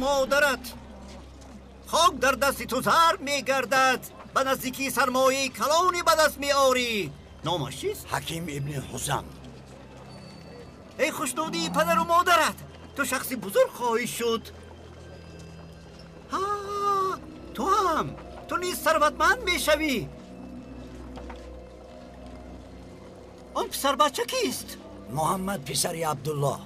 модарат. Хок дар дасти ту зар мегардад. Ба наздикии сармояи калоне ба даст меорӣ. Номаш чист? Ҳаким ибни Ҳузам. Эй хушнудии падару модарат, ту шахси бузург хоҳӣ шуд. Ту ҳам, ту низ сарватманд мешавӣ. Он писарбача кист? Муҳаммад писари Абдуллоҳ.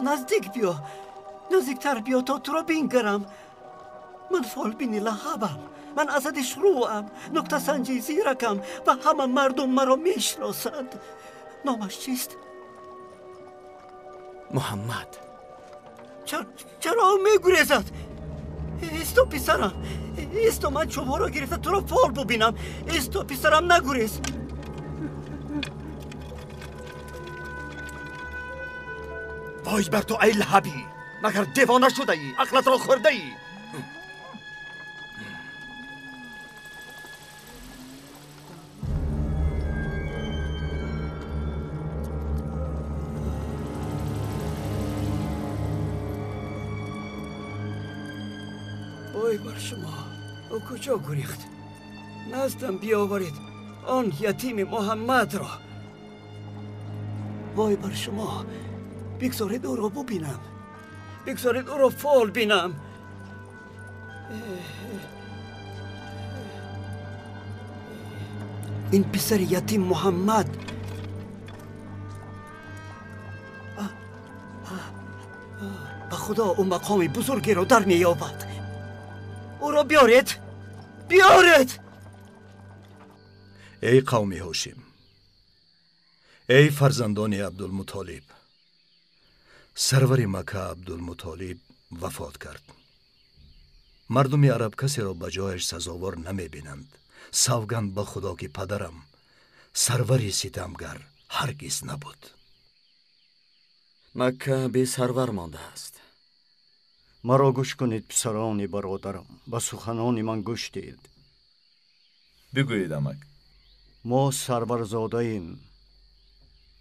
Наздик биё, наздиктар биё то туро бингарам. Ман фолбини лаҳабам, ман асади шурӯъам, нуктасанҷи зиракам ва ҳама мардум маро мешиносанд. Номаш чист? Муҳаммад. Чаро ӯ мегурезад? Исто писарам, исто, ман чӯбҳоро гирифта туро фол бубинам. Исто писарам, нагурез. Вой бар ту, эй лаҳабӣ! Магар девона шудаӣ? Ақлатро хӯрдаӣ? Вой бар шумо! Ӯ куҷо гурехт? Наздам биёваред он ятими Муҳаммадро. Вой бар шумо! Бигзоред ӯро бубинам, бигзоред ӯро фол бинам. Ин писари ятим Муҳаммад. Ба худо, ӯ мақоми бузургеро дар меёбад. Ӯро биёред, биёред! Эй қавми Ҳошим, эй фарзандони Абдулмутолиб, сарвари Макка Абдулмутолиб вафот кард. Мардуми араб касеро ба ҷояш сазовор намебинанд. Савганд ба худо, ки падарам сарвари ситамгар ҳаргиз набуд. Макка бесарвар мондааст. Маро гӯш кунед, писарони бародарам, ба суханони ман гӯш диҳед. Бигӯед, амак. Мо сарварзодаем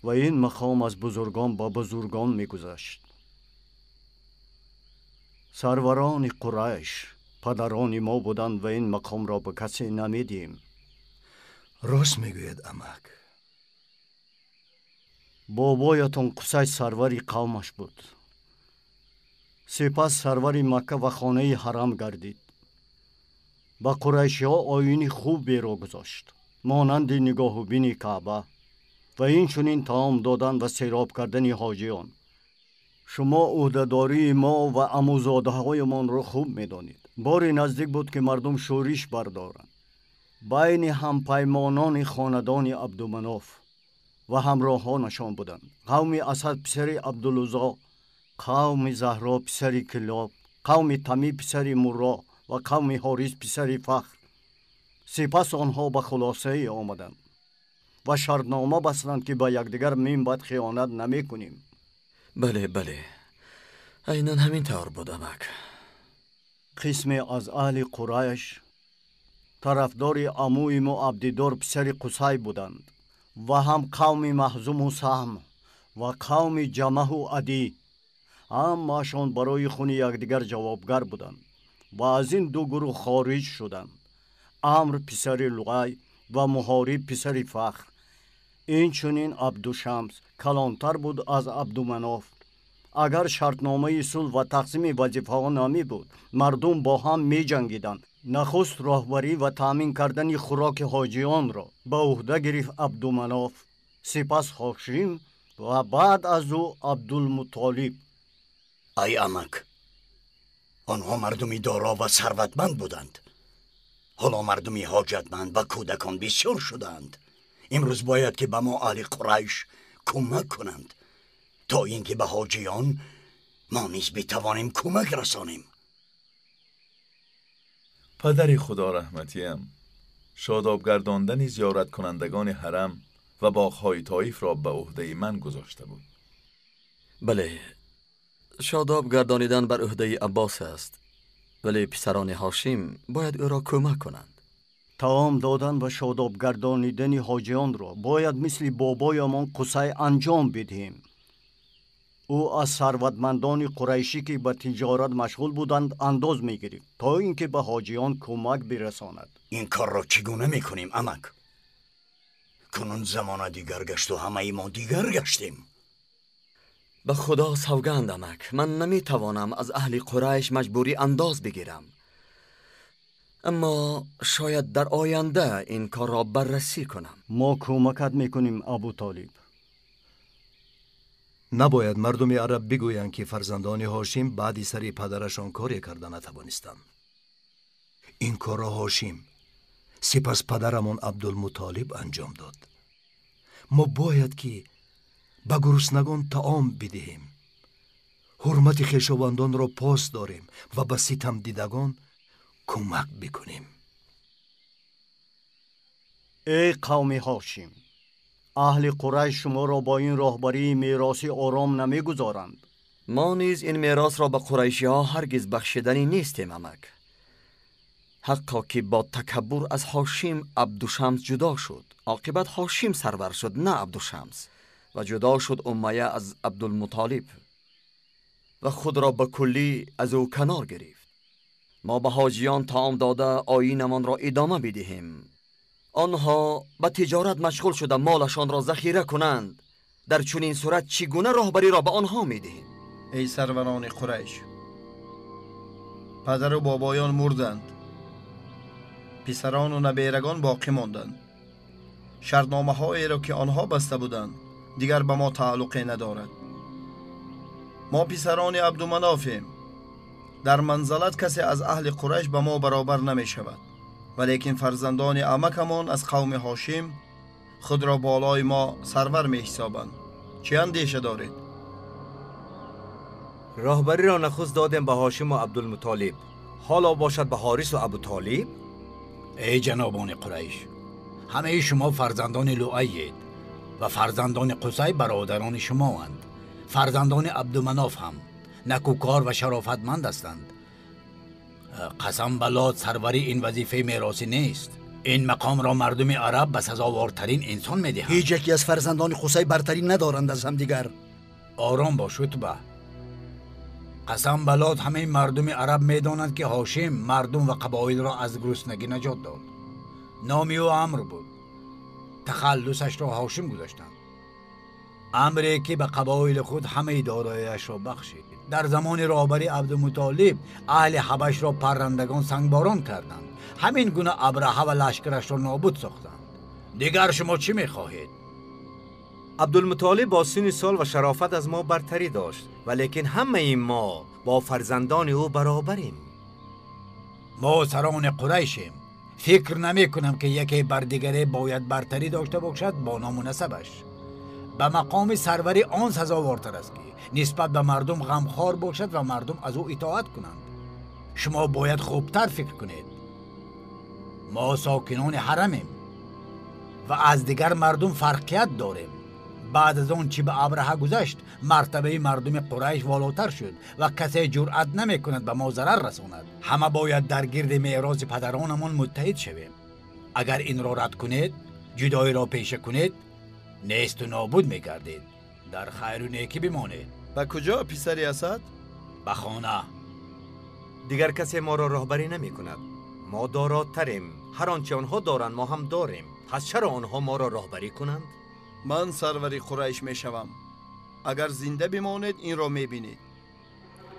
ва ин мақом аз бузургон ба бузургон мегузашт. Сарварони Қурайш падарони мо буданд ва ин мақомро ба касе намедиҳем. Рост мегӯяд, амак. Бобоятон Қусай сарвари қавмаш буд. Сипас сарвари Макка ва хонаи ҳарам гардид. Ба қурайшиҳо оини хуберо гузошт, монанди нигоҳубини Каъба ва инчунин таом додан ва сероб кардани ҳоҷиён. Шумо ӯҳдадории мо ва амӯзодаҳоямонро хуб медонед. Боре наздик буд, ки мардум шӯриш бардоранд байни ҳампаймонони хонадони Абдуманоф ва ҳамроҳонашон буданд. Қавми Асад писари Абдулузо, қавми Заҳро писари Килоб, қавми Тамӣ писари Мурро ва қавми Ҳорис писари Фахр. Сипас онҳо ба хулосае омаданд ва шартнома бастанд, ки ба якдигар минбаъд хиёнат намекунем. Бале, бале, айнан ҳамин тавр буд, амак. Қисме аз аҳли Қурайш тарафдори амӯи мо Абдидор писари Қусай буданд ва ҳам қавми Маҳзуму Саҳм ва қавми Ҷамаҳу Адӣ. Ҳамаашон барои хуни якдигар ҷавобгар буданд ва аз ин ду гурӯҳ хориҷ шуданд: Амр писари Луғай ва Муҳориб писари Фахр. Инчунин Абдушамс калонтар буд аз Абдуманоф. Агар шартномаи сулҳ ва тақсими вазифаҳо намебуд, мардум бо ҳам меҷангиданд. Нахуст роҳбарӣ ва таъмин кардани хӯроки ҳоҷиёнро ба ӯҳда гирифт Абдуманоф, сипас Ҳошим ва баъд аз ӯ Абдулмутолиб. Ай амак, онҳо мардуми доро ва сарватманд буданд. Ҳоло мардуми ҳоҷатманд ва кӯдакон бисёр шудаанд. Имрӯз бояд ки ба мо аҳли Қурайш кӯмак кунанд, то ин ки ба ҳоҷиён мо низ битавонем кӯмак расонем. Падари худо раҳматиям шодоб гардондани зиёраткунандагони ҳарам ва боғҳои Тоифро ба ӯҳдаи ман гузошта буд. Бале, шодоб гардонидан бар ӯҳдаи Аббос аст, вале писарони Ҳошим бояд ӯро кӯмак кунанд. Таом додан ва шодоб гардонидани ҳоҷиёнро бояд мисли бобоямон Қусай анҷом бидиҳем. Ӯ аз сарватмандони қурайшӣ ки ба тиҷорат машғул буданд андоз мегирифт, то ин ки ба ҳоҷиён кӯмак бирасонад. Ин корро чӣ гуна мекунем, амак? Кунун замона дигар гашту ҳамаи мо дигар гаштем. Ба Худо савганд, амак, ман наметавонам аз аҳли Қурайш маҷбурӣ андоз бигирам. Аммо шояд дар оянда ин корро баррасӣ кунам. Мо кӯмакат мекунем, Абутолиб. Набояд мардуми араб бигӯянд, ки фарзандони Ҳошим баъди сари падарашон коре карда натавонистанд. Ин корро Ҳошим, сипас падарамон Абдулмутолиб анҷом дод. Мо бояд ки ба гуруснагон таом бидиҳем, ҳурмати хешовандонро пос дорем ва ба ситамдидагон кӯмак бикунем. Эй қавми Ҳошим, аҳли Қурайш шуморо бо ин роҳбарии меросӣ ором намегузоранд. Мо низ ин меросро ба қурайшиҳо ҳаргиз бахшиданӣ нестем, амак. Ҳаққо ки бо такаббур аз Ҳошим Абдушамс ҷудо шуд. Оқибат Ҳошим сарвар шуд, на Абдушамс, ва ҷудо шуд Умайя аз Абдулмутолиб ва худро ба куллӣ аз ӯ канор гирифт. Мо ба ҳоҷиён таом дода оинамонро идома бидиҳем. Онҳо ба тиҷорат машғул шуда молашонро захира кунанд. Дар чунин сурат чӣ гуна роҳбариро ба онҳо медиҳем? Эй сарварони Қурайш, падару бобоён мурданд, писарону наберагон боқӣ монданд. Шартномаҳоеро ки онҳо баста буданд дигар ба мо тааллуқе надорад. Мо писарони Абдуманофем. Дар манзалат касе аз аҳли Қурайш ба мо баробар намешавад, валекин фарзандони амакамон аз қавми Ҳошим худро болои мо сарвар меҳисобанд. Чӣ андеша доред? Роҳбариро нахуст додем ба Ҳошиму Абдулмутолиб, ҳоло бошад ба Ҳорису Абутолиб? Эй ҷанобони Қурайш, ҳамаи шумо фарзандони Луайед ва фарзандони Қусай бародарони шумоанд. Фарзандони Абдуманоф ҳам накӯкор ва шарофатманд ҳастанд. Қасам ба Лот, сарварӣ ин вазифаи меросӣ нест. Ин мақомро мардуми араб ба сазовортарин инсон медиҳанд. Ҳеҷ яке аз фарзандони Қусай бартарӣ надоранд аз ҳамдигар. Ором бош, Утба. Қасам ба Лот, ҳамаи мардуми араб медонанд, ки Ҳошим мардум ва қабоилро аз гуруснагӣ наҷот дод. Номи ӯ Амр буд. Тахаллусашро Ҳошим гузоштанд. Амре ки ба қабоили худ ҳамаи дорояшро бахшид. Дар замони роҳбари Абдумутолиб аҳли ҳабашро паррандагон сангборон карданд. Ҳамин гуна Абраҳа ва лашкарашро нобуд сохтанд. Дигар шумо чӣ мехоҳед? Абдулмутолиб бо синни сол ва шарофат аз мо бартарӣ дошт, валекин ҳамаи мо бо фарзандони ӯ баробарем. Мо сарони Қурайшем. Фикр намекунам, ки яке бар дигаре бояд бартарӣ дошта бошад бо ному насабаш. Ба мақоми сарварӣ он сазовортар аст, ки нисбат ба мардум ғамхор бошад ва мардум аз ӯ итоат кунанд. Шумо бояд хубтар фикр кунед. Мо сокинони ҳарамем ва аз дигар мардум фарқият дорем. Баъд аз он чӣ ба Абраҳа гузашт, мартабаи мардуми Қурайш волотар шуд ва касе ҷуръат намекунад ба мо зарар расонад. Ҳама бояд дар гирди мероси падаронамон муттаҳид шавем. Агар инро рад кунед, ҷудоиро пеша кунед, несту нобуд мегардед. Дар хайру некӣ бимонед. Ба куҷо, писари Асад? Ба хона. Дигар касе моро роҳбарӣ намекунад. Мо доротарем. Ҳар он чи онҳо доранд, мо ҳам дорем. Пас чаро онҳо моро роҳбарӣ кунанд? Ман сарвари Қурайш мешавам. Агар зинда бимонед, инро мебинед.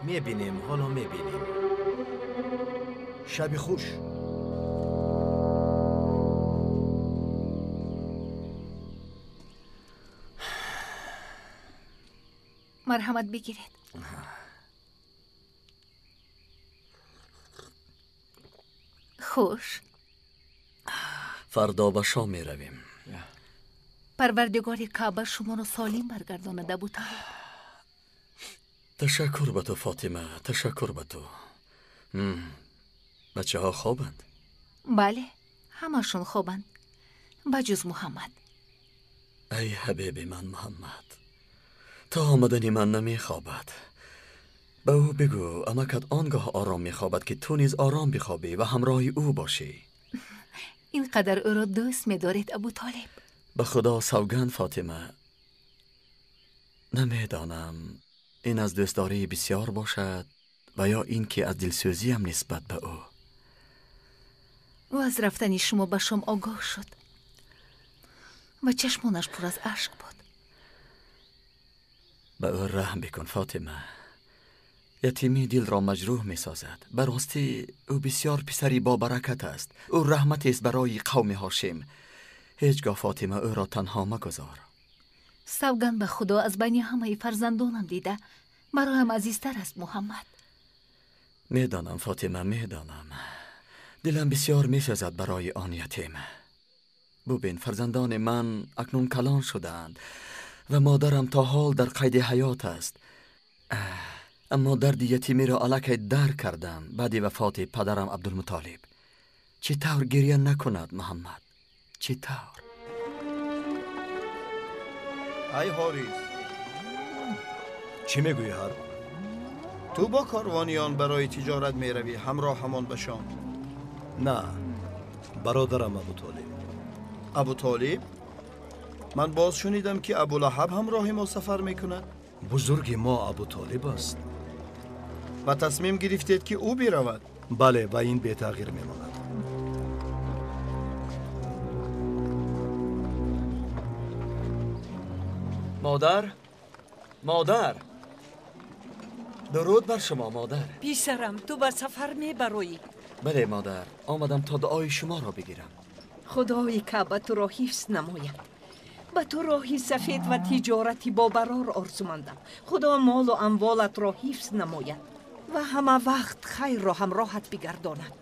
Мебинем, ҳоло мебинем. Шаби хуш. Марҳамат, бигиред. Хуш. Фардо ба Шом меравем. Парвардигори Каъба шуморо солим баргардонад, Абутолиб. Ташаккур ба ту, Фотима, ташаккур ба ту. Бачаҳо хобанд? Бале, ҳамашон хобанд, ба ҷуз Муҳаммад. Ай ҳабиби ман Муҳаммад, то омадани ман намехобад. Ба ӯ бигӯ, амакат он гоҳ ором мехобад, ки ту низ ором бихобӣ ва ҳамроҳи ӯ бошӣ. Инқадар ӯро дӯст медоред, Абутолиб? Ба Худо савганд, Фотима, намедонам ин аз дӯстдории бисёр бошад ва ё ин ки аз дилсӯзиям нисбат ба ӯ. Ӯ аз рафтани шумо ба Шом огоҳ шуд ва чашмонаш пур аз ашк буд. Ба ӯ раҳм бикун, Фотима. Ятимӣ дилро маҷрӯҳ месозад. Ба ростӣ ӯ бисёр писари бобаракат аст. Ӯ раҳматест барои қавми Ҳошим. Ҳеҷ гоҳ, Фотима, ӯро танҳо магузор. Савганд ба Худо, аз байни ҳамаи фарзандонам дида бароям азизтар аст Муҳаммад. Медонам, Фотима, медонам. Дилам бисёр месӯзад барои он ятим. Бубин, фарзандони ман акнун калон шудаанд ва модарам то ҳол дар қайди ҳаёт аст. Аммо дарди ятимиро аллакай дарк кардам баъди вафоти падарам Абдулмутолиб. Чӣ тавр гирья накунад Муҳаммад? Чӣ тавр? Ай Ҳорис! Чӣ мегӯӣ, Ҳарб? Ту бо корвониён барои тиҷорат меравӣ ҳамроҳамон ба Шом? На, бародарам Абутолиб. Абутолиб? Ман боз шунидам ки Абулаҳаб ҳамроҳи мо сафар мекунад. Бузурги мо Абутолиб аст. Ва тасмим гирифтед ки ӯ биравад? Бале, ва ин бетағйир мемонад. Модар, модар, дуруд бар шумо, модар. Писарам, ту ба сафар мебароӣ? Бале, модар, омадам то дуои шуморо бигирам. Худои Каъба туро ҳифз намояд. Ба ту роҳи сафед ва тиҷорати бобарор орзумандам. Худо молу амволатро ҳифз намояд ва ҳама вақт хайрро ҳамроҳат бигардонад.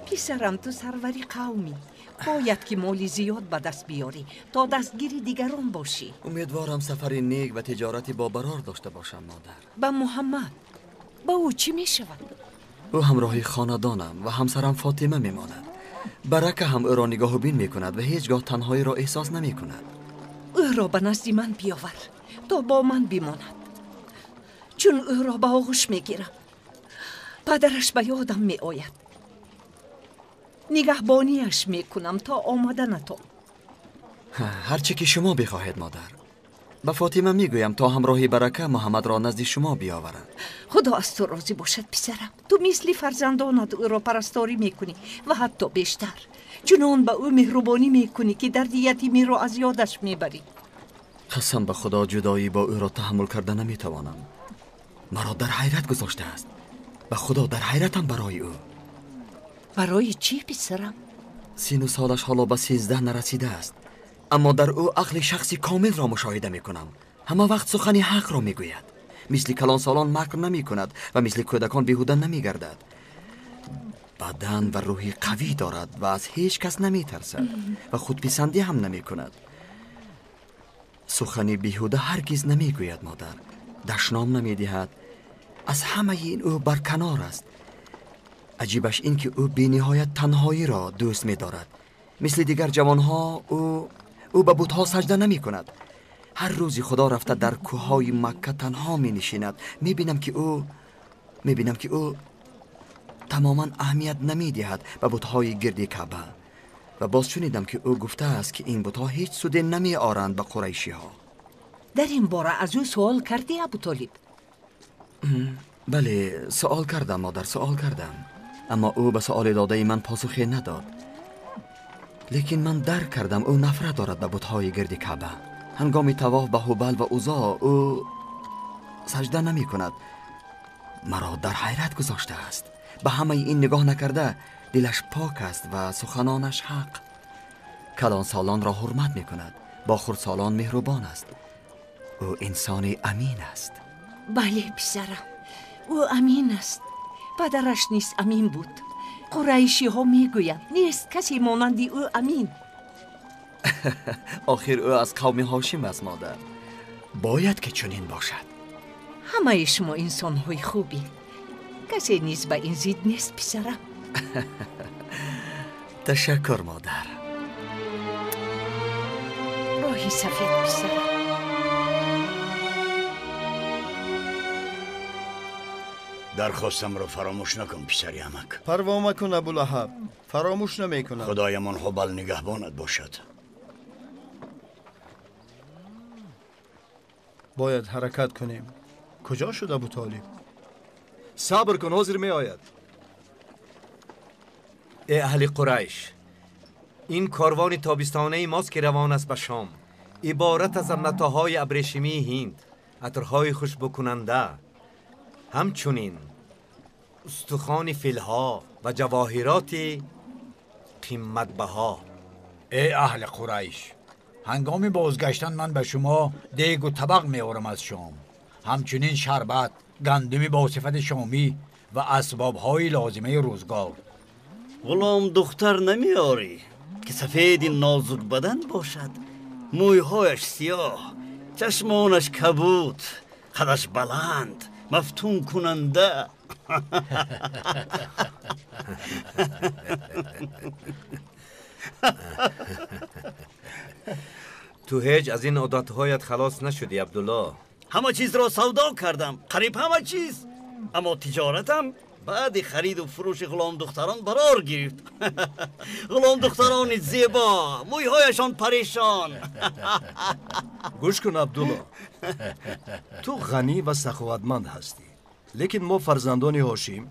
Писарам, ту сарвари қавмӣ. Бояд ки моли зиёд ба даст биёрӣ то дастгири дигарон бошӣ. Умедворам сафари нек ва тиҷорати бобарор дошта бошам, модар. Ба Муҳаммад, ба ӯ чӣ мешавад? Ӯ ҳамроҳи хонадонам ва ҳамсарам Фотима мемонад. Барака ҳам ӯро нигоҳубин мекунад ва ҳеҷ гоҳ танҳоиро эҳсос намекунад. Ӯро ба назди ман биёвар то бо ман бимонад. Чун ӯро ба оғӯш мегирам, падараш ба ёдам меояд. Нигаҳбониаш мекунам то омаданатон. Ҳарче ки шумо бихоҳед, модар. Ба Фотима мегӯям то ҳамроҳи Барака Муҳаммадро назди шумо биёварад. Худо аз ту розӣ бошад, писарам. Ту мисли фарзандонат ӯро парасторӣ мекунӣ ва ҳатто бештар. Чунон ба ӯ меҳрубонӣ мекунӣ ки дарди ятимиро аз ёдаш мебарӣ. Қасам ба Худо, ҷудоӣ бо ӯро таҳаммул карда наметавонам. Маро дар ҳайрат гузоштааст. Ба Худо, дар ҳайратам барои ӯ. Барои чӣ, писарам? Сину солаш ҳоло ба 13 нарасидааст, аммо дар ӯ ақли шахси комилро мушоҳида мекунам. Ҳама вақт сухани ҳақро мегӯяд. Мисли калонсолон макр намекунад ва мисли кӯдакон беҳуда намегардад. Бадан ва рӯҳи қавӣ дорад ва аз ҳеҷ кас наметарсад ва худписандӣ ҳам намекунад. Сухани беҳуда ҳаргиз намегӯяд, модар. Дашном намедиҳад. Аз ҳамаи ин ӯ барканор аст. Аҷибаш ин ки ӯ бениҳоят танҳоиро дӯст медорад. Мисли дигар ҷавонҳо ӯ ба бутҳо саҷда намекунад. Ҳар рӯзи Худо рафта дар кӯҳҳои Макка танҳо менишинад. Мебинам ки ӯ тамоман аҳамият намедиҳад ба бутҳои гирди Каъба. Ва боз шунидам ки ӯ гуфтааст ки ин бутҳо ҳеҷ суде намеоранд ба қурайшиҳо. Дар ин бора аз ӯ суол кардӣ, Абутолиб? Бале, суол кардам, модар, суол кардам. Аммо ӯ ба суоли додаи ман посухе надод. Лекин ман дарк кардам ӯ нафрат дорад ба бутҳои гирди Каъба. Ҳангоми тавоф ба Ҳубал ва Узо ӯ саҷда намекунад. Маро дар ҳайрат гузоштааст. Ба ҳамаи ин нигоҳ накарда дилаш пок аст ва суханонаш ҳақ. Калонсолонро ҳурмат мекунад, бо хурдсолон меҳрубон аст. Ӯ инсони амин аст. Бале, писарам, ӯ амин аст. Падараш низ амин буд. Қурайшиҳо мегӯянд нест касе монанди ӯ амин. Охир ӯ аз қавми Ҳошим аст, модар. Бояд ки чунин бошад. Ҳамаи шумо инсонҳои хубед. Касе низ ба ин зид нест, писарам. Ташаккур, модар. Роҳи сафед, писарам. Дархостамро фаромӯш накун, писари амак. Парво макун, Абулаҳаб, фаромӯш намекунам. Худоямон Ҳубал нигаҳбонат бошад. Бояд ҳаракат кунем. Куҷо шуд Абутолиб? Сабр кун, ҳозир меояд. Э аҳли Қурайш, ин корвони тобистонаи мост ки равон аст ба Шом, иборат аз матоъҳои абрешимии ҳинд, атрҳои хушбӯкунанда, ҳамчунин устухони филҳо ва ҷавоҳироти қиматбаҳо. Э аҳли Қурайш, ҳангоми бозгаштан ман ба шумо дегу табақ меорам аз Шом, ҳамчунин шарбат, гандуми бо сифати шомӣ ва асбобҳои лозимаи рӯзгор. Ғулом духтар намеорӣ ки сафеди нозукбадан бошад, мӯйҳояш сиёҳ, чашмонаш кабуд, қадаш баланд, мафтун кунанда. Ту ҳеҷ аз ин одатҳоят халос нашудӣ, Абдулло. Ҳама чизро савдо кардам, қариб ҳама чиз, аммо тиҷоратам баъди хариду фурӯши ғуломдухтарон барор гирифт. Ғуломдухтарони зебо, мӯйҳояшон парешон. Гӯш кун, Абдулло, ту ғанӣ ва саховатманд ҳастӣ, лекин мо фарзандони Ҳошим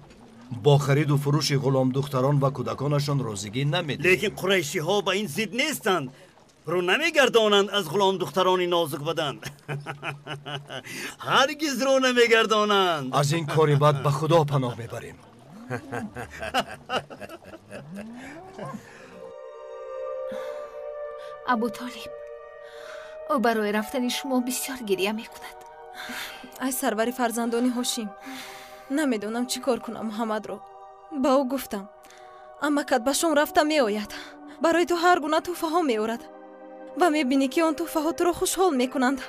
бо хариду фурӯши ғуломдухтарон ва кӯдаконашон розигӣ намедиҳем. Лекин қурайшиҳо ба ин зид нестанд, рӯ намегардонанд аз ғуломдухтарони нозукбадан. Ҳаргиз рӯ намегардонанд. Аз ин кори бад ба Худо паноҳ мебарем. Абутолиб, ӯ барои рафтани шумо бисёр гиря мекунад. Ай сарвари фарзандони Ҳошим, намедонам чӣ кор кунам Муҳаммадро. Ба ӯ гуфтам, амакат ба Шом рафта меояд, барои ту ҳар гуна тӯҳфаҳо меорад ва мебинӣ ки он тӯҳфаҳо туро хушҳол мекунанд.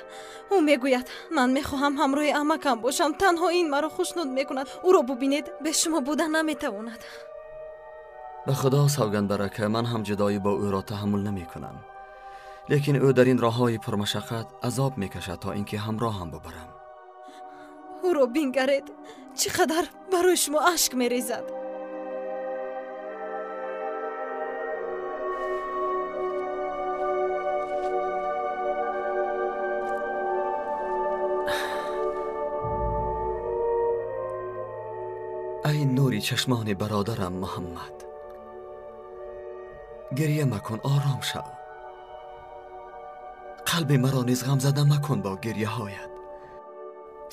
Ӯ мегӯяд, ман мехоҳам ҳамроҳи амакам бошам, танҳо ин маро хушнуд мекунад. Ӯро бубинед, бе шумо буда наметавонад. Ба Худо савганд, Барака, ман ҳам ҷудоӣ бо ӯро таҳаммул намекунам, лекин ӯ дар ин роҳҳои пурмашаққат азоб мекашад то ин ки ҳамроҳам бубарам. Ӯро бингаред, чӣ қадар барои шумо ашк мерезад. Ай нури чашмони бародарам Муҳаммад, гиря макун, ором шав. Қалби маро низ ғамзада макун бо гиряҳоят.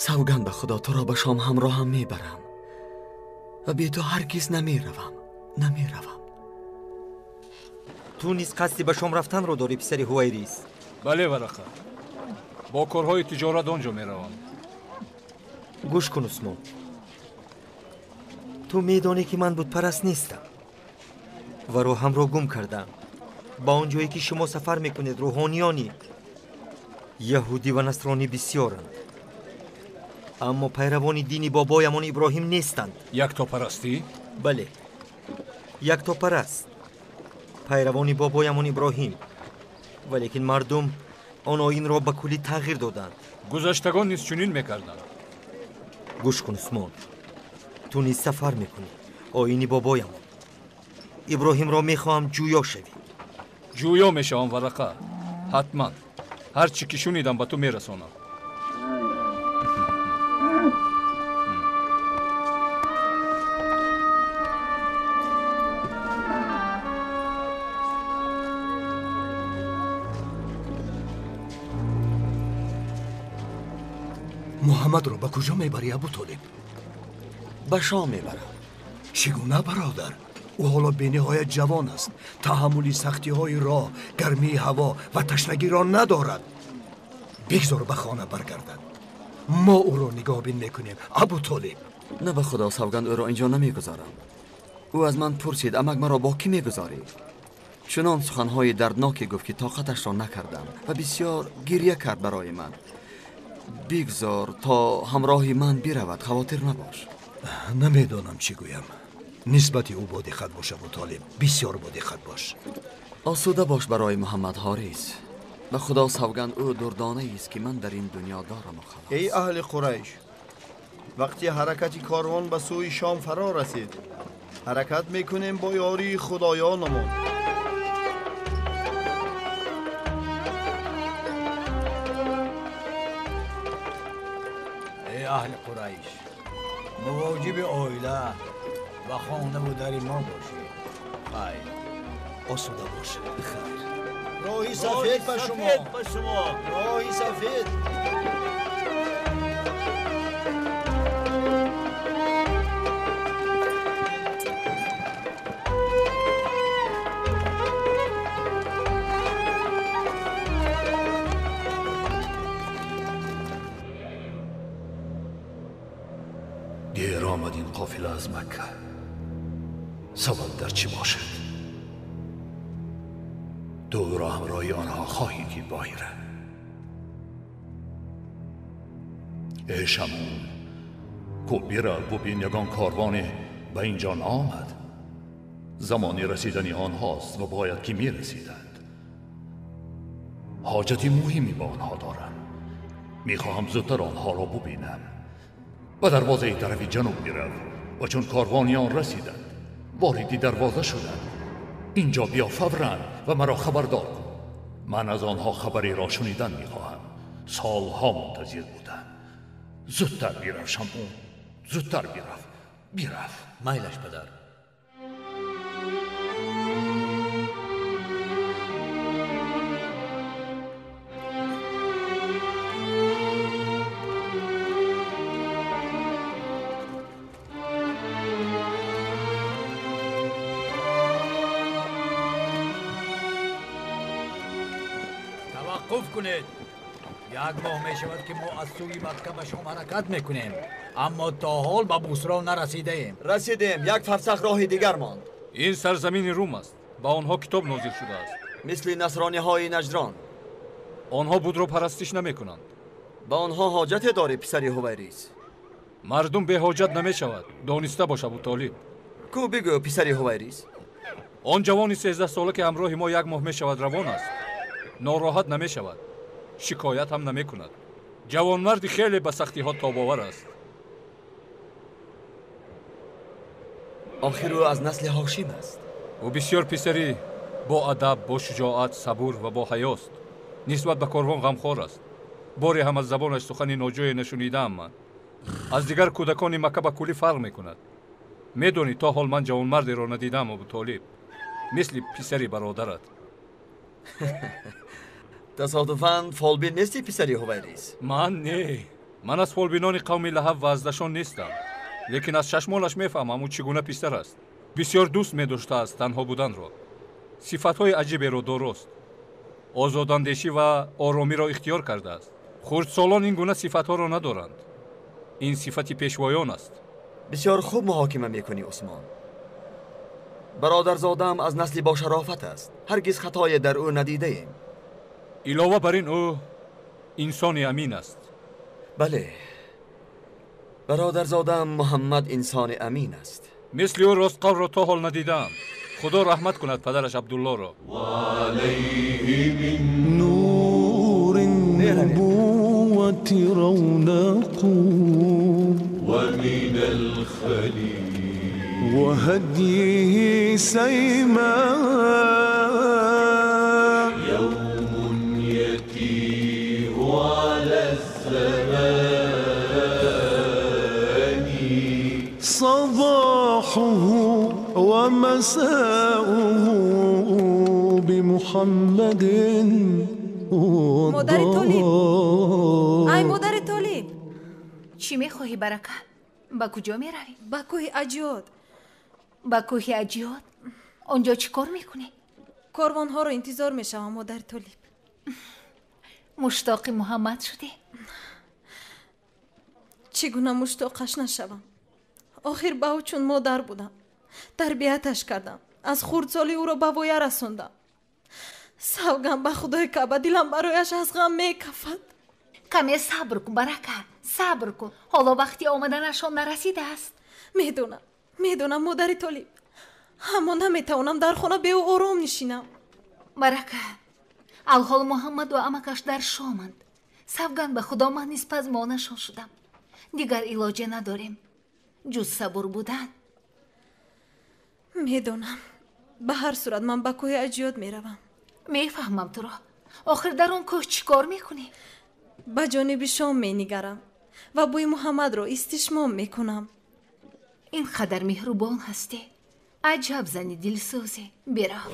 Савганд ба Худо, туро ба Шом ҳамроҳам мебарам ва бе ту ҳаргиз намеравам, намеравам. Ту низ қасди ба Шом рафтанро дорӣ, писари Ҳувайрис? Бале, Варақа, бо корҳои тиҷорат он ҷо меравам. Гӯш кун, Усмон, ту медонӣ ки ман бутпараст нестам ва роҳамро гум кардам. Ба он ҷое ки шумо сафар мекунед, рӯҳониёни яҳудӣ ва насронӣ бисёранд, аммо пайравони дини бобоямон Иброҳим нестанд. Яктопарастӣ? Бале, яктопараст, пайравони бобоямон Иброҳим. Валекин мардум он оинро ба куллӣ тағйир доданд. Гузаштагон низ чунин мекарданд. Гӯш кун, Усмон, ту низ сафар мекунӣ. Оини бобоямон Иброҳимро мехоҳам ҷӯё шавӣ. Ҷӯё мешавам, Варақа, ҳатман. Ҳар чӣ ки шунидам ба ту мерасонам. Муҳаммадро ба куҷо мебарӣ, Абутолиб? Ба Шом мебарам. Чӣ гуна, бародар? Ӯ ҳоло бениҳоят ҷавон аст, таҳаммули сахтиҳои роҳ, гармии ҳаво ва ташнагиро надорад. Бигзор ба хона баргардад, мо ӯро нигоҳбин мекунем, Абутолиб. На, ба Худо савганд, ӯро инҷо намегузорам. Ӯ аз ман пурсид, амак маро бо кӣ мегузорӣ? Чунон суханҳои дардноке гуфт ки тоқаташро накардам ва бисёр гиря кард барои ман. Бигзор то ҳамроҳи ман биравад, хавотир набош. Намедонам чӣ гӯям. Нисбати ӯ бодиққат бош, Абутолиб, бисёр бодиққат бош. Осуда бош барои Муҳаммад Ҳорис. Ба Худо савганд, ӯ дурдонаест ки ман дар ин дунё дорам. Эй аҳли Қурайш, وقتی حرکت کاروان به سوی شام فرا رسید، حرکت میکنیم با یاری خدایانمان. ای اهل قریش، مواجب عائله و خانه و در ما باشید. خیر، آسوده باشید. خیر. راهی سفید به شما. راهی سفید. دیر آمد این قافله از مکه. سبب در چی باشد؟ تو را همراه آنها خواهی دید باهیره. ای شمعون، کو بیره ببین یگان کاروان به اینجا نآمد. زمانی رسیدن آنهاست و باید که می رسیدند. حاجتی مهمی با آنها دارم. میخواهم زودتر آنها را ببینم. به دروازه طرف جنوب میرو و چون کاروانیان رسیدند وارد دروازه شدند. اینجا بیا فوراً و مرا خبردار کن. من از آنها خبری را شنیدن میخواهم. سالها منتظر بودم. زودتر بیرو شمعون، زودتر بیرو، بیرو. میلش پدر. توقف کنید. یک ماه می شود که ما از سوی مکه به شام حرکت میکنیم، اما تا حال به بصرا نرسیده ایم. رسیدیم، یک فرسخ راه دیگر ماند. این سرزمین روم است. با آنها کتاب نازل شده است. مثل نصرانی های نجران. آنها بود را پرستش نمی کنند. با آنها حاجت داری پسر هویریس. مردم به حاجت نمی شود. دانسته باش ابو طالب. کو بگو پسر هویریس. آن جوان 13 ساله که همراه ما یک ماه می شود روان است. ناراحت نمی شود. شکایت هم نمی کند. جوانمرد خیلی به سختی ها تاباور است. آخر او از نسل هاشم است. او بسیار پسری با ادب، با شجاعت، صبور و با حیاست. نسبت به کاروان غمخوار است. باری هم از زبانش سخن ناجوی نشنیدم من. از دیگر کودکان مکه به کلی فرق میکند. میدونی تا حال من جوانمردی را ندیدم ابو طالب، مثل پسری برادرت. تصادفاً فالبین نیستی پسری هویریس؟ من نه، من از فالبینان قوم لهب و ازدشان نیستم، لیکن از چشمانش میفهمم او چگونه پسر است. بسیار دوست می‌داشته است تنها بودن را. صفت‌های عجیبی را داراست. آزاداندیشی و آرامی را اختیار کرده است. خردسالان این گونه صفت‌ها را ندارند. این صفت پیشوایان است. بسیار خوب محاکمه میکنی عثمان. برادرزادم از نسلی با شرافت است. هرگز خطای در او ندیده ایم. علاوه بر این او انسان امین است. بله، برادرزادم محمد انسان امین است. مثل او راست قول را تا حال ندیدم. خدا رحمت کند پدرش عبدالله را. و علیه من نور النبوة رونق ومن الخلیل وهدیه سیما یوم یتیه علی الزمان صباحه ومساؤه بمحمد. مادر طالب، ای مادر طالب، چی میخواهی برکه؟ به کجا میروی؟ به کوه اجیاد. به کوه اجیاد؟ آنجا چی کار میکنی؟ کاروان ها رو انتظار میشوم مادر طالب. مشتاق محمد شدی؟ چگونه مشتاقش نشوم؟ آخر به او چون مادر بودم، تربیتش کردم، از خردسالی او را به воя رساندم. سوگند به خدای کعبه دلم برایش از غم میکفد. کمی صبر کن برکه، صبر کن. حالا وقتی آمدنشان نرسیده است. میدونم، میدونم مادر طالب، اما نمیتوانم در خانه به او آرام نشینم. برکه، الحال محمد و عمکش در شامند. سوگند به خدا من نیز پزمانشان شدم. Дигар илоҷе надорем ҷуз сабур будан. Медонам. Ба ҳар сурат ман ба кӯҳи Аҷёд меравам. Мефаҳмам туро. Охир дар он кӯҳ чӣ кор мекунӣ? Ба ҷониби Шом менигарам ва бӯи Муҳаммадро истишмом мекунам. Ин қадар меҳрубон ҳастӣ. Аҷаб зани дилсӯзе. Бирав.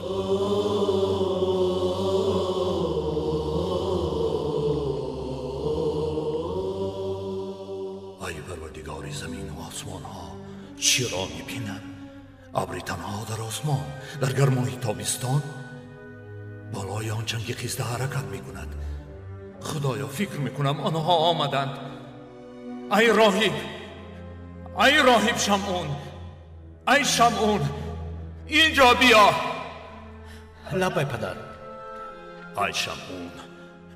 Ай Парвардигори замину осмонҳо, чиро мебинам? Абри танҳо дар осмон, дар гармои тобистон болои он чанги хиста ҳаракат мекунад. Худоё, фикр мекунам онҳо омаданд. Ай роҳиб, ай роҳиб Шамъун, ай Шамъун, инҷо биё. Лаббай падар. Ай Шамъун,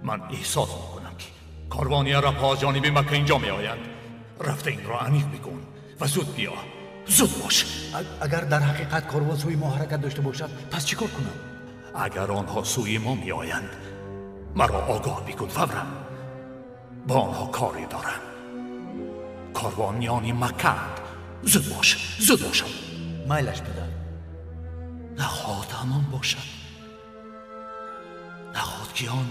ман эҳсос мекунам ки корвони арабҳо аз ҷониби Макка инҷо меоянд. Рафта инро аниқ бикун ва зуд биё. Зуд бош. Агар дар ҳақиқат корвон сӯи мо ҳаракат дошта бошад, пас чӣ кор кунам? Агар онҳо сӯи мо меоянд, маро огоҳ бикун фавран. Бо онҳо коре дорам. Корвониёни Маккаанд. Зуд бош, зуд бошам. Майлаш падар. Нахоҳад ҳамон бошад. Нахоҳад ки он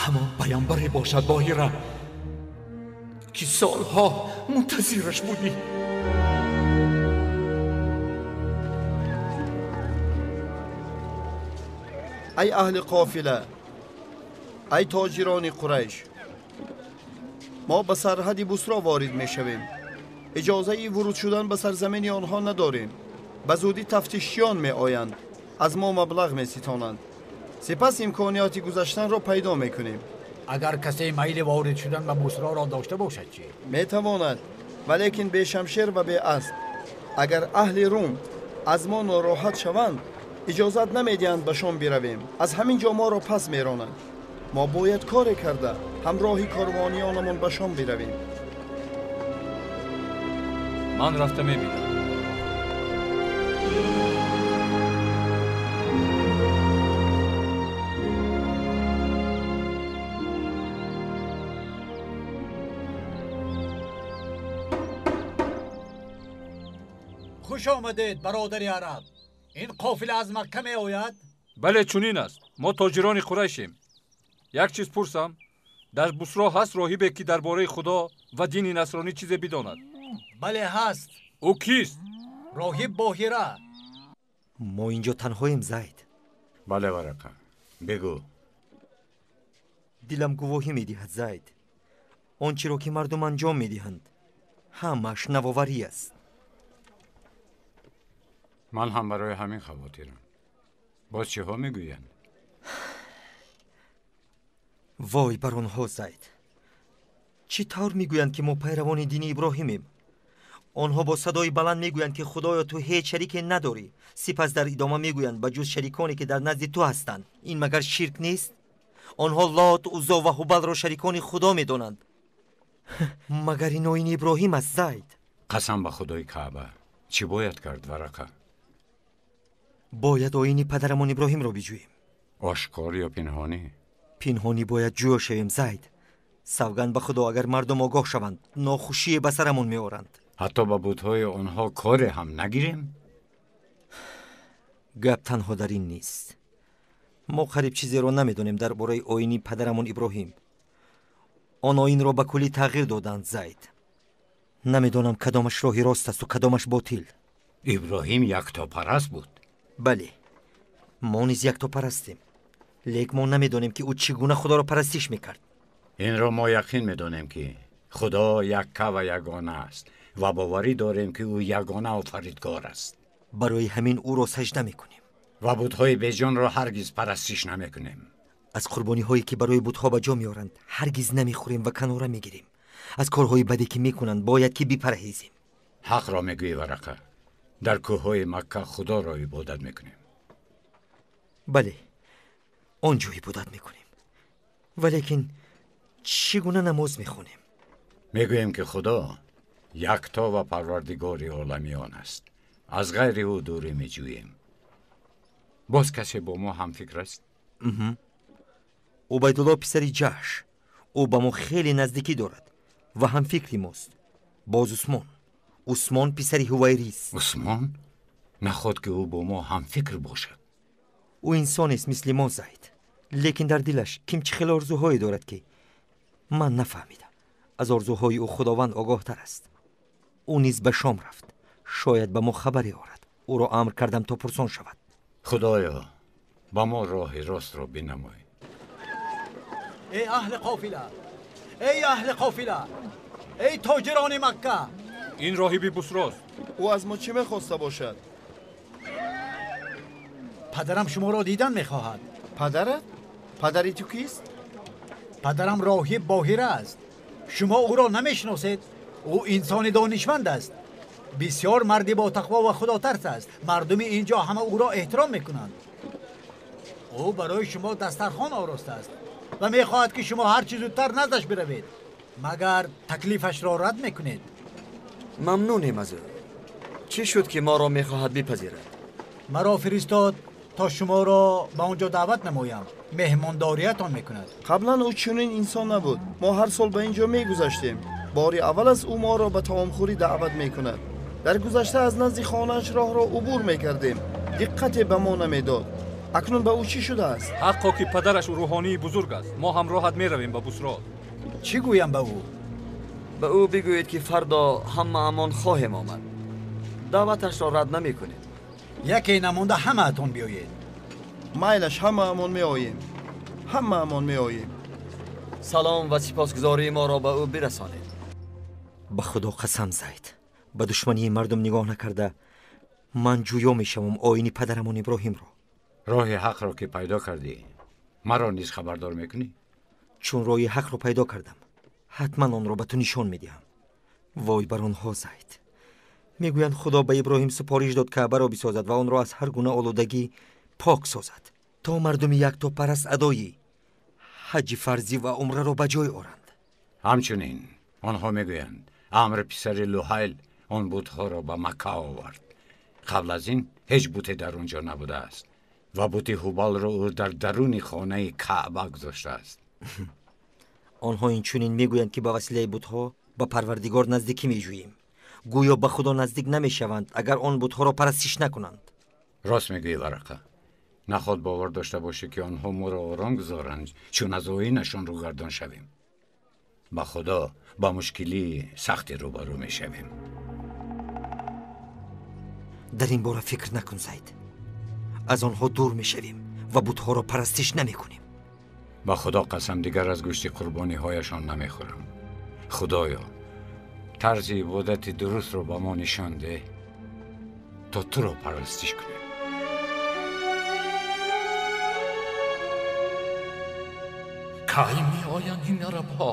ҳамон паямбаре бошад Боҳира, ки солҳо мунтазираш будӣ. Ай аҳли қофила, ай тоҷирони Қурайш, мо ба сарҳади Бусро ворид мешавем. Иҷозаи вуруд шудан ба сарзамини онҳо надорем. Ба зудӣ тафтишчиён меоянд, аз мо маблағ меситонанд. Сипас имкониёти гузаштанро пайдо мекунем. Агар касе майли ворид шудан ба Бусроро дошта бошад чӣ? Метавонад, валекин бе шамшер ва бе асп. Агар аҳли Рум аз мо нороҳат шаванд, иҷозат намедиҳанд ба Шом биравем. Аз ҳамин ҷо моро пас меронанд. Мо бояд коре карда ҳамроҳи корвониёнамон ба Шом биравем. Ман рафта мебинам. Хуш омадед, бародари араб. Ин қофила аз Макка меояд? Бале, чунин аст. Мо тоҷирони Қурайшем. Як чиз пурсам, дар Бусро ҳаст роҳибе ки дар бораи Худо ва дини насронӣ чизе бидонад? Бале, ҳаст. Ӯ кист? Роҳиб Боҳира. Мо инҷо танҳоем, Зайд. Бале, Варақа, бигӯ. Дилам гувоҳӣ медиҳад, Зайд. Он чиро ки мардум анҷом медиҳанд, ҳамааш навоварӣ аст. Ман ҳам барои ҳамин хавотирам. Боз чиҳо мегӯянд? Вой бар онҳо, Зайд. Чӣ тавр мегӯянд ки мо пайравони дини Иброҳимем? Онҳо бо садои баланд мегӯянд ки Худоё, ту ҳеҷ шарике надорӣ. Сипас дар идома мегӯянд ба ҷуз шариконе ки дар назди ту ҳастанд. Ин магар ширк нест? Онҳо Лот, Узо ва Ҳубалро шарикони Худо медонанд. Магар ин оини Иброҳим аст, Зайд? Қасам ба Худои Каъба, чӣ бояд кард, Варақа? Бояд оини падарамон Иброҳимро биҷӯем. Ошкор ё пинҳонӣ? Пинҳонӣ бояд ҷӯё шавем, Зайд. Савганд ба Худо, агар мардум огоҳ шаванд, нохушие ба сарамон меоранд. Ҳатто ба бутҳои онҳо коре ҳам нагирем? Гап танҳо дар ин нест. Мо қариб чизеро намедонем дар бораи оини падарамон Иброҳим. Он оинро ба куллӣ тағйир доданд, Зайд. Намедонам кадомаш роҳи рост асту кадомаш ботил. Иброҳим яктопараст буд. Бале, мо низ яктопарастем. Лек мо намедонем ки ӯ чӣ гуна Худоро парастиш мекард. Инро мо яқин медонем ки Худо якка ва ягона аст ва боварӣ дорем ки ӯ ягона офаридгор аст. Барои ҳамин ӯро саҷда мекунем ва бутҳои беҷонро ҳаргиз парастиш намекунем. Аз қурбониҳое ки барои бутҳо ба ҷо меоранд ҳаргиз намехӯрем ва канора мегирем. Аз корҳои баде ки мекунанд бояд ки бипарҳезем. Ҳақро мегӯӣ, Варақа. Дар кӯҳҳои Макка Худоро ибодат мекунем. Бале, он ҷо ибодат мекунем. Валекин чӣ гуна намоз мехонем? Мегӯем ки Худо якто ва парвардигори оламиён аст. Аз ғайри ӯ дурӣ меҷӯем. Боз касе бо мо ҳамфикр аст? Убайдулло писари Ҷаҳш. Ӯ ба мо хеле наздикӣ дорад. ва ҳамфикри мост. Боз Усмон. Усмон писари Ҳувайрис. Усмон? Наход ки ӯ бо мо ҳамфикр бошад. Ӯ инсонест мисли мо, Зайд. Лекин дар дилаш ким чӣ хел орзуҳое дорад, ки ман нафаҳмидам. Аз орзуҳои ӯ Худованд огоҳтар аст. Ӯ низ ба Шом рафт. Шояд ба мо хабаре орад. Ӯро амр кардам то пурсон шавад. Худоё, ба мо роҳи ростро бинамой. Эй аҳли қофила! Эй аҳли қофила! Эй тоҷирони Макка! Ин роҳиби Бусрост. Ӯ аз мо чӣ мехоста бошад? Падарам шуморо дидан мехоҳад. Падарат? Падари ту кист? Падарам роҳиб Боҳира аст. Шумо ӯро намешиносед. Ӯ инсони донишманд аст. Бисёр марди ботақво ва худотарс аст. Мардуми ин ҷо ҳама ӯро эҳтиром мекунанд. Ӯ барои шумо дастархон оростааст ва мехоҳад, ки шумо ҳар чӣ зудтар наздаш биравед. Магар таклифашро рад мекунед? Мамнунем аз ӯ. Чӣ шуд, ки моро мехоҳад бипазирад? Маро фиристод то шуморо ба он ҷо даъват намоям. Меҳмондориятон мекунад. Қаблан ӯ чунин инсон набуд. Мо ҳар сол ба ин ҷо мегузаштем. Бори аввал аст ӯ моро ба таомхӯрӣ даъват мекунад. Дар гузашта аз назди хонааш роҳро убур мекардем. Диққате ба мо намедод. Акнун ба ӯ чӣ шудааст? Ҳаққо ки падараш рӯҳонии бузург аст. Мо ҳамроҳат меравем ба Бусро. Чӣ гӯям ба ӯ? Ба ӯ бигӯед, ки фардо ҳамаамон хоҳем омад. Даъваташро рад намекунем. Яке намонда ҳамаатон биёед. Майлаш, ҳамаамон меоем. Ҳамаамон меоем. Салом ва сипосгузории моро ба ӯ бирасонед. Ба Худо қасам, Зайд, ба душмании мардум нигоҳ накарда ман ҷӯё мешавам оини падарамон Иброҳимро. Роҳи ҳақро ки пайдо кардӣ, маро низ хабардор мекунӣ? Чун роҳи ҳақро пайдо кардам, ҳатман онро ба ту нишон медиҳам. Вой бар онҳо, Зайд. Мегӯянд Худо ба Иброҳим супориш дод Каъбаро бисозад ва онро аз ҳар гуна олудагӣ пок созад, то мардуми яктопараст адои ҳаҷи фарзӣ ва умраро ба ҷой оранд. Ҳамчунин онҳо мегӯянд Амр писари Луҳайл он бутҳоро ба Макка овард. Қабл аз ин ҳеҷ буте дар он ҷо набудааст ва бути Ҳубалро ӯ дар даруни хонаи Каъба гузоштааст. Онҳо инчунин мегӯянд, ки ба василаи бутҳо ба Парвардигор наздикӣ меҷӯем. Гӯё ба Худо наздик намешаванд, агар он бутҳоро парастиш накунанд. Рост мегӯӣ, Варақа. Наход бовар дошта бошӣ, ки онҳо моро ором гузоранд, чун аз оинашон рӯгардон шавем. Ба Худо ба мушкилии сахте рӯбарӯ мешавем. Дар ин бора фикр накун, Зайд. Аз онҳо дур мешавем ва бутҳоро парастиш намекунем. Ба Худо қасам, дигар аз гӯшти қурбониҳояшон намехӯрам. Худоё, тарзи ибодати дурустро ба мо нишон деҳ, то туро парастиш кунем. Кай меоянд ин арабҳо?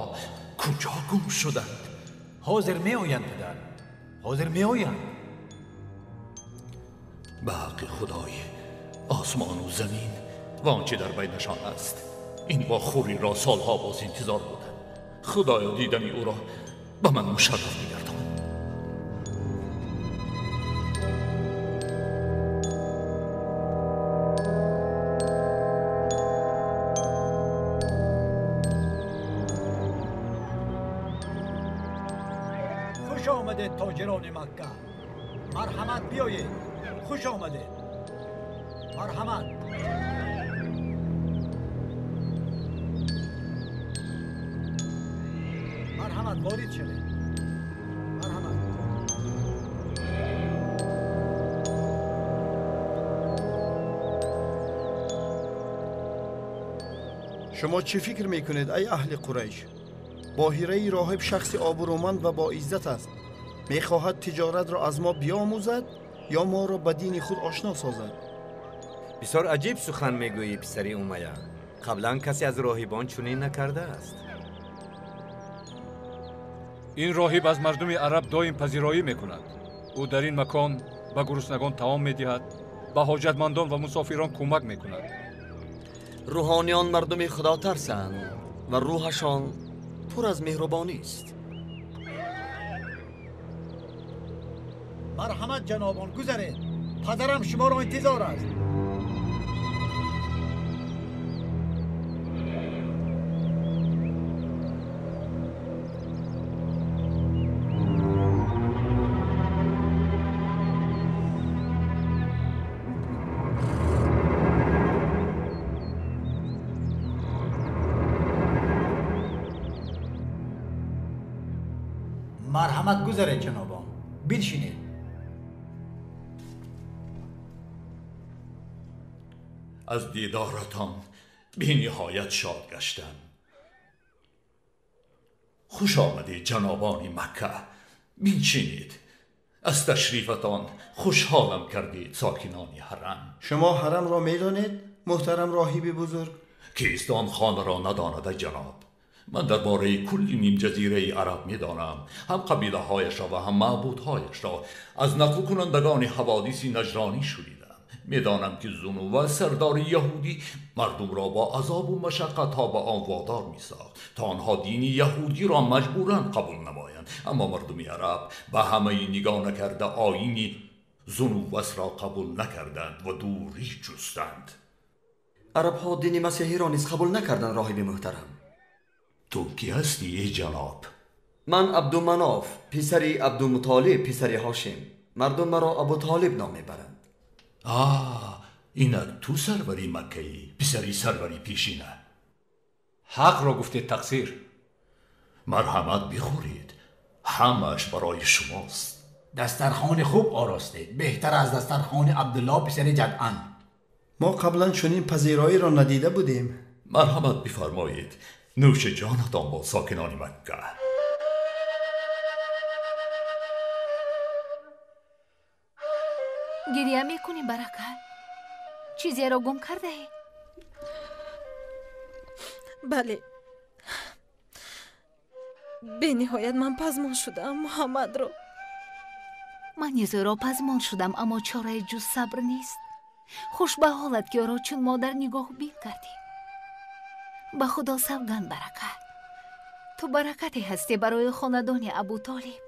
Куҷо гум шуданд? Ҳозир меоянд, падар. Ҳозир меоянд. Ба ҳаққи Худои осмону замин ва он чӣ дар байнашон аст, ин вохӯриро солҳо боз интизор будам. Худоё, дидани ӯро ба ман мушарраф бигардон. Хуш омадед, тоҷирони Макка. Марҳамат, биёед. Хуш омадед. Марҳамат. Марҳамат, ворид шавед. Марҳамат. Шумо чӣ фикр мекунед, ай аҳли Қурайш? Боҳираи роҳиб шахси обрӯманд ва боиззат аст. Мехоҳад тиҷоратро аз мо биомӯзад ё моро ба дини худ ошно созад? Бисёр аҷиб сухан мегӯӣ, писари Умайя. Қаблан касе аз роҳибон чунин накардааст. Ин роҳиб аз мардуми араб доим пазироӣ мекунад. Ӯ дар ин макон ба гуруснагон таом медиҳад, ба ҳоҷатмандон ва мусофирон кӯмак мекунад. Рӯҳониён мардуми худотарсанд ва рӯҳашон пур аз меҳрубонист. Марҳамат, ҷанобон, гузаред. Падарам шуморо интизор аст. Марҳамат гузаред ҷанобон, биншинед. Аз дидоратон бениҳоят шод гаштам. Хуш омадед ҷанобони Макка, биншинед. Аз ташрифатон хушҳолам кардед сокинони ҳарам. Шумо ҳарамро медонед, муҳтарам роҳиби бузург? Кист он хонаро надонада ҷаноб? Ман дар бораи кулли нимҷазираи араб медонам, ҳам қабилаҳояшро ва ҳам маъбудҳояшро. Аз нақлкунандагони ҳаводиси наҷронӣ шунидам. Медонам ки Зунува сардори яҳудӣ мардумро бо азобу машаққатҳо ба он водор мисохт то онҳо дини яҳудиро маҷбуран қабул намоянд. Аммо мардуми араб ба ҳамаи нигоҳ накарда оини Зунувасро қабул накарданд ва дурӣ ҷустанд. Арабҳо дини масеҳиро низ қабул накарданд роҳиби муҳтарам. Ту кӣ ҳастӣ эй ҷаноб? Ман Абдуманоф, писари Абдумутолиб, писари Ҳошим. Мардум маро Абутолиб ном мебаранд. Инак ту сарвари Маккаӣ, писари сарвари пешина. Ҳақро гуфтед тақсир. Марҳамат бихӯред, ҳамааш барои шумост. Дастархони хуб оростед, беҳтар аз дастархони Абдулло писари Ҷадъан. Мо қаблан чунин пазироиро надида будем. Марҳамат бифармоед, нӯши ҷонатон бод сокинони Макка. Гиря мекунӣ Барака? Чизеро гум кардаӣ? Бале, бениҳоят ман пазмон шудаам Муҳаммадро. Ман низ ӯро пазмон шудам, аммо чораи ҷуз сабр нест. Хуш ба ҳолат ки ӯро чун модар нигоҳбин кардӣ. Ба Худо савганд Барака, ту баракате ҳастӣ барои хонадони Абутолиб.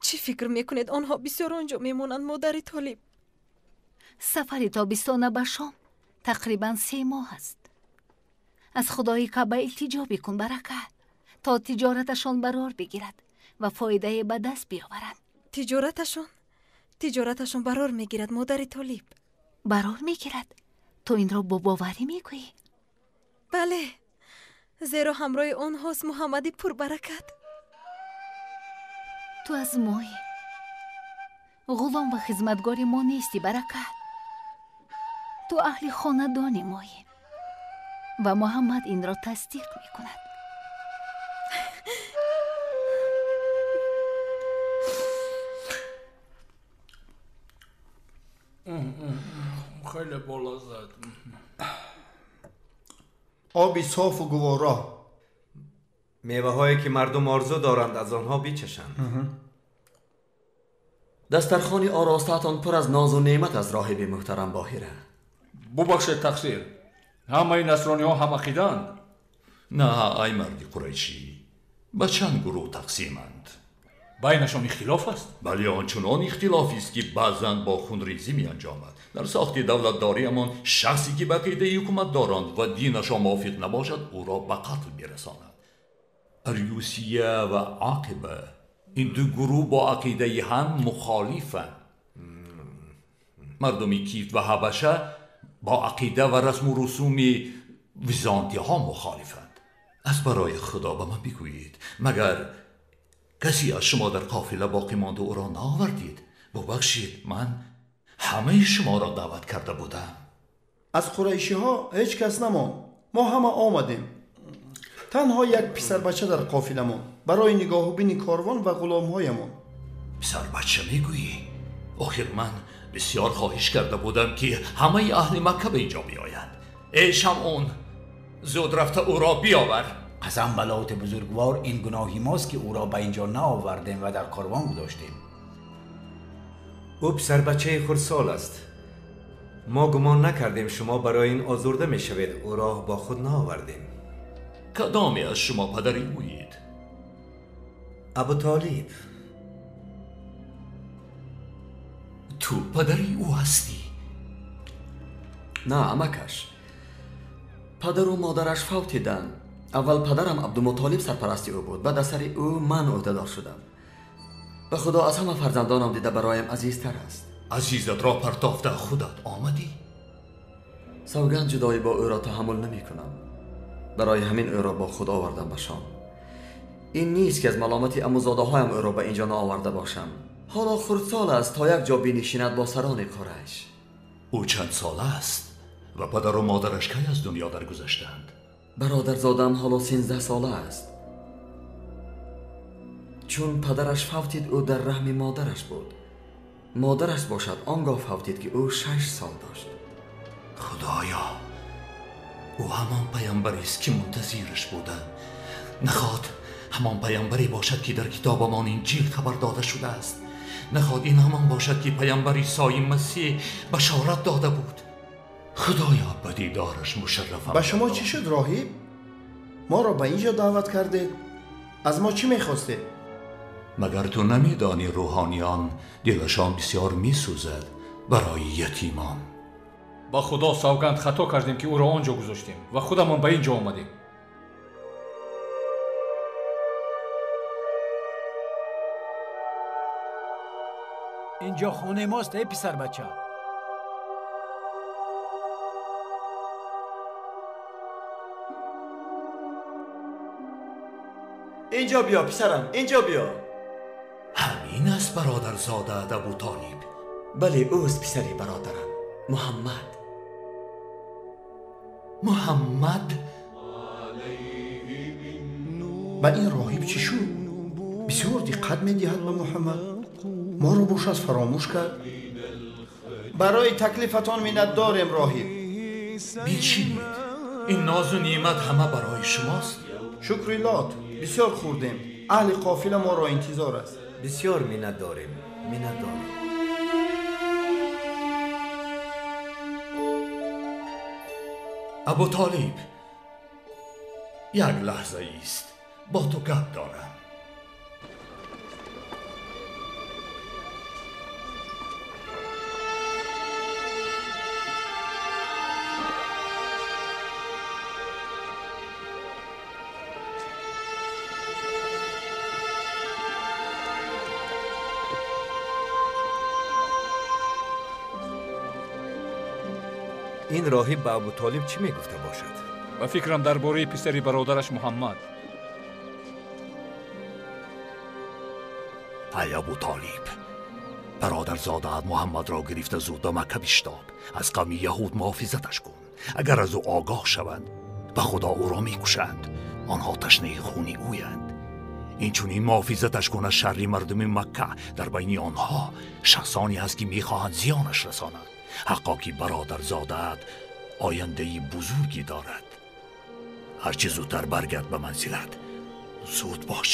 Чӣ фикр мекунед, онҳо бисёр он ҷо мемонанд модари Толиб? Сафари тобистона ба Шом тақрибан 3 моҳ аст. Аз Худои Каъба илтиҷо бикун Барака, то тиҷораташон барор бигирад ва фоидае ба даст биёваранд. Тиҷораташон барор мегирад модари Толиб. Барор мегирад? Ту инро бо боварӣ мегӯӣ? Бале, зеро ҳамроҳи онҳост Муҳаммади пурбаракат. Ту аз моӣ, ғулом ва хизматгори мо нестӣ Барака. Ту аҳли хонадони моӣ ва Муҳаммад инро тасдиқ мекунад. Хеле болаззат. Оби софу гуворо. Меваҳое ки мардум орзу доранд аз онҳо бичашанд. Дастархони оростаатон пур аз нозу неъмат аст роҳиби муҳтарам Боҳира. Бубахшед тақсир, ҳамаи насрониҳо ҳамақидаанд? На, ай марди қурайшӣ, ба чанд гурӯҳ тақсиманд. Байнашон ихтилоф аст? Бале, ончунон ихтилофист ки баъзан бо хунрезӣ меанҷомад. Дар сохти давлатдориамон шахсе ки ба ақидаи ҳукумат доранд ва динашон мувофиқ набошад, ӯро ба қатл мерасонад. Арюсия ва Оқиба, ин ду гурӯҳ бо ақидаи ҳам мухолифанд. Мардуми Кифт ва Ҳабаша бо ақида ва расму русуми византиҳо мухолифанд. Аз барои Худо ба ман бигӯед, магар касе аз шумо дар қофила боқӣ монду ӯро наовардид? Бубахшед, ман ҳамаи шуморо даъват карда будам. Аз қурайшиҳо ҳеҷ кас намонд. Мо ҳама омадем. Танҳо як писарбача дар қофиламон барои нигоҳубини корвон ва ғуломҳоямон. Писарбача мегӯӣ? Охир ман бисёр хоҳиш карда будам ки ҳамаи аҳли Макка ба инҷо биёянд. Эй Шамъун, зуд рафта ӯро биёвар. Қасам ба Лоти бузургвор, ин гуноҳи мост ки ӯро ба инҷо наовардем ва дар корвон гузоштем. Ӯ писарбачаи хурдсол аст. Мо гумон накардем шумо барои ин озурда мешавед, ӯро бо худ наовардем. Кадоме аз шумо падари ӯед? Абутолиб. Ту падари ӯ ҳастӣ? На, амакаш. Падару модараш фавтиданд. Аввал падарам Абдумутолиб сарпарасти ӯ буд, баъд аз сари ӯ ман ӯҳдадор шудам. Ба Худо аз ҳама фарзандонам дида бароям азизтар аст. Азизатро партофта худат омадӣ? Савганд ҷудоӣ бо ӯро таҳаммул намекунам. Барои ҳамин ӯро бо худ овардам ба Шом. ин нест ки аз маломати амӯзодаҳоям ӯро ба инҷо наоварда бошам. Ҳоло хурдсол аст то як ҷо бинишинад бо сарони Қурайш. Ӯ чанд сола аст ва падару модараш кай аз дунё даргузаштанд? Бародарзодаам ҳоло 13 сола аст. Чун падараш фавтид, ӯ дар раҳми модараш буд. Модараш бошад он гоҳ фавтид ки ӯ 6 сол дошт. Худоё, ӯ ҳамон паямбарест ки мунтазираш будам. Наход ҳамон паямбаре бошад ки дар китобамон Инҷил хабар дода шудааст. Наход ин ҳамон бошад ки паямбар Исои Масеҳ башорат дода буд. Худоё, ба дидораш мушаррафам. Ба шумо чӣ шуд, роҳиб? Моро ба инҷо даъват кардед. Аз мо чӣ мехостед? Магар ту намедонӣ рӯҳониён дилашон бисёр месӯзад барои ятимон? Ба Худо савганд, хато кардем ки ӯро он ҷо гузоштем ва худамон ба ин ҷо омадем. Инҷо хонаи мост, эй писарбача. Инҷо биё писарам, инҷо биё. Ҳамин аст бародарзодаат Абутолиб? Бале, ӯст писари бародарам Муҳаммад. Муҳаммад? Ба ин роҳиб чӣ шуд? Бисёр диққат медиҳад ба Муҳаммад. Моро бош аз фаромӯш кард. Барои таклифатон миннатдорем, роҳиб. Бичинед, ин нозу неъмат ҳама барои шумост. Шукри лот, бисёр хӯрдем. Аҳли қофила моро интизор аст. Бисёр миннатдорем, миннатдорем. Абутолиб, як лаҳза ист, бо ту гап дорам. Ин роҳиб ба Абутолиб чӣ мегуфта бошад? Ба фикрам дар бораи писари бародараш Муҳаммад. Ай Абутолиб, бародарзодаат Муҳаммадро гирифта зуд ба Макка биштоб. Аз қавми яҳуд муҳофизаташ кун. Агар аз ӯ огоҳ шаванд, ба Худо ӯро мекушанд. Онҳо ташнаи хуни ӯянд. Инчунин муҳофизаташ кун аз шарри мардуми Макка. Дар байни онҳо шахсоне ҳаст ки мехоҳанд зиёнаш расонанд. Ҳаққо ки бародарзодаат ояндаи бузургӣ дорад. Ҳарчи зудтар баргард ба манзилат. Зуд бош.